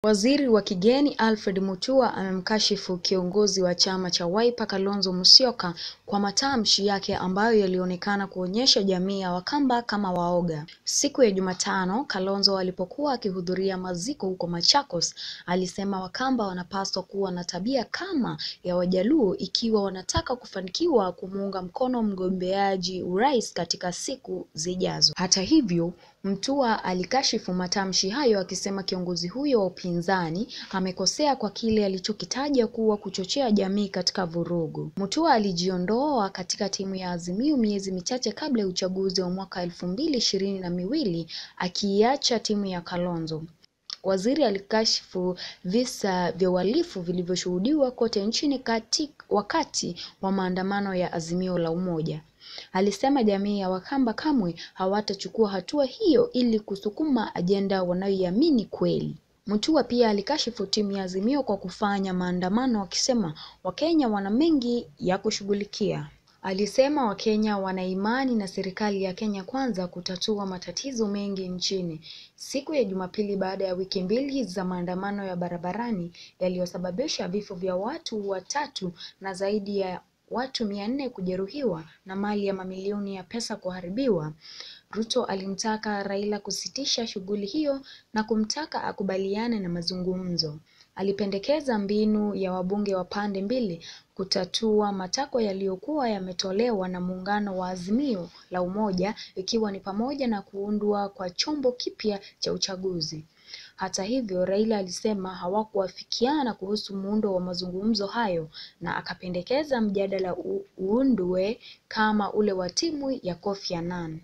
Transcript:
Waziri wa Kigeni Alfred Mutua amemkashifu kiongozi wa chama cha Wiper Kalonzo Musyoka kwa matamshi yake ambayo yalionekana kuonyesha jamii ya Wakamba kama waoga. Siku ya Jumatano, Kalonzo alipokuwa akihudhuria maziko huko Machakos, alisema Wakamba wanapaswa kuwa na tabia kama ya Wajaluo ikiwa wanataka kufanikiwa kumuunga mkono mgombeaji urais katika siku zijazo. Hata hivyo, Mutua alikashifu matamshi hayo akisema kiongozi huyo wa upinzani amekosea kwa kile alichokitaja kuwa kuchochea jamii katika vurugu. Mutua alijiondoa katika timu ya Azimio miezi michache kabla ya uchaguzi wa mwaka 2022 akiiacha timu ya Kalonzo. Waziri alikashifu visa vya uhalifu vilivyoshuhudiwa kote nchini wakati wa maandamano ya Azimio la Umoja. Alisema jamii ya Wakamba kamwe hawatachukua hatua hiyo ili kusukuma ajenda wanayoiamini kweli. Mutua pia alikashifu timu ya Azimio kwa kufanya maandamano akisema Wakenya wana mengi ya kushughulikia. Alisema Wakenya wana imani na serikali ya Kenya Kwanza kutatua matatizo mengi nchini. Siku ya Jumapili baada ya wiki mbili za maandamano ya barabarani yaliyosababisha vifo vya watu watatu na zaidi ya watu 400 kujeruhiwa na mali ya mamilioni ya pesa kuharibiwa, Ruto alimtaka Raila kusitisha shughuli hiyo na kumtaka akubaliane na mazungumzo. Alipendekeza mbinu ya wabunge wa pande mbili kutatua matakwa yaliyokuwa yametolewa na muungano wa Azimio la Umoja ikiwa ni pamoja na kuundwa kwa chombo kipya cha uchaguzi. Hata hivyo, Raila alisema hawakuafikiana kuhusu muundo wa mazungumzo hayo na akapendekeza mjadala uundwe kama ule wa timu ya Kofi Annan.